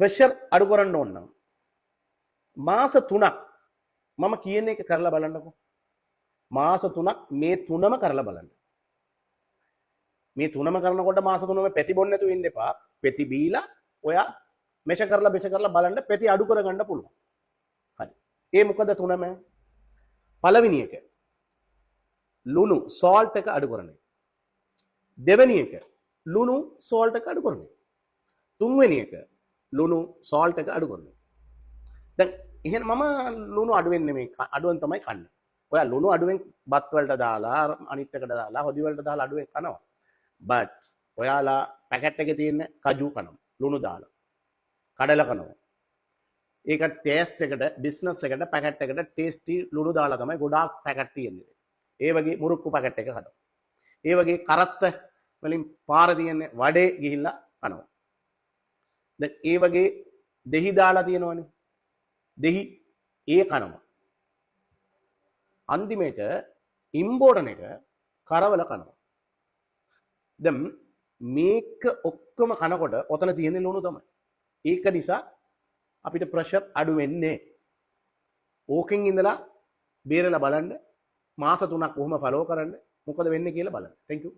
Pressure අඩු කරන්න ඕන නම් මාස 3ක් මම කියන එක කරලා බලන්නකෝ. මාස 3ක් මේ තුනම කරලා බලන්න. මේ තුනම කරනකොට මාස 3ම පෙති බොන්න නැතුව ඉන්න එපා. පෙති බීලා ඔයා මෙෂර් කරලා මෙෂර් කරලා බලන්න පෙති අඩු කරගන්න පුළුවන්. හරි. ඒ මොකද තුනම? පළවෙනි එක ලුණු සෝල්ට් එක අඩු කරන එක. දෙවෙනි එක ලුණු සෝල්ට් එක අඩු කරන එක. තුන්වෙනි එක ලුණු සෝල්ට් එක අඩු කරන එක. දැන් එහෙනම් මම ලුණු අඩුවෙන් නෙමෙයි, අඩුවෙන් තමයි කන්නේ. ඔයා ලුණු අඩුවෙන් බත් වලට දාලා අනිත් එකට දාලා හොදි වලට දාලා අඩුවෙන් කනවා. බට් ඔයාලා පැකට් එකේ තියෙන කජු කනවා ලුණු දාලා. කඩල කනවා. ඒක ටේස්ට් එකට, බිස්නස් එකට, පැකට් එකට ටේස්ටි ලුණු දාලා තමයි ගොඩාක් පැකට් තියෙන්නේ. ඒ වගේ මුරුක්කු පැකට් එක හදනවා. ඒ වගේ කරත්ත වලින් පාර තියෙන වඩේ ගිහිල්ලා කනවා. දැන් ඒ වගේ දෙහි දාලා තියෙනවනේ. දෙහි ඒ කනවා. අන්තිමේට ඉම්පෝටන් එක කරවල කනවා. දැන් මේක ඔක්කොම කනකොට ඔතන තියෙන ලුණු තමයි. ඒක නිසා අපිට ප්‍රෙෂර් අඩු වෙන්නේ. ඕකෙන් ඉඳලා බේරලා බලන්න, මාස 3ක් කොහොම ෆලෝ කරන්න, මොකද වෙන්නේ කියලා බලන්න. Thank you.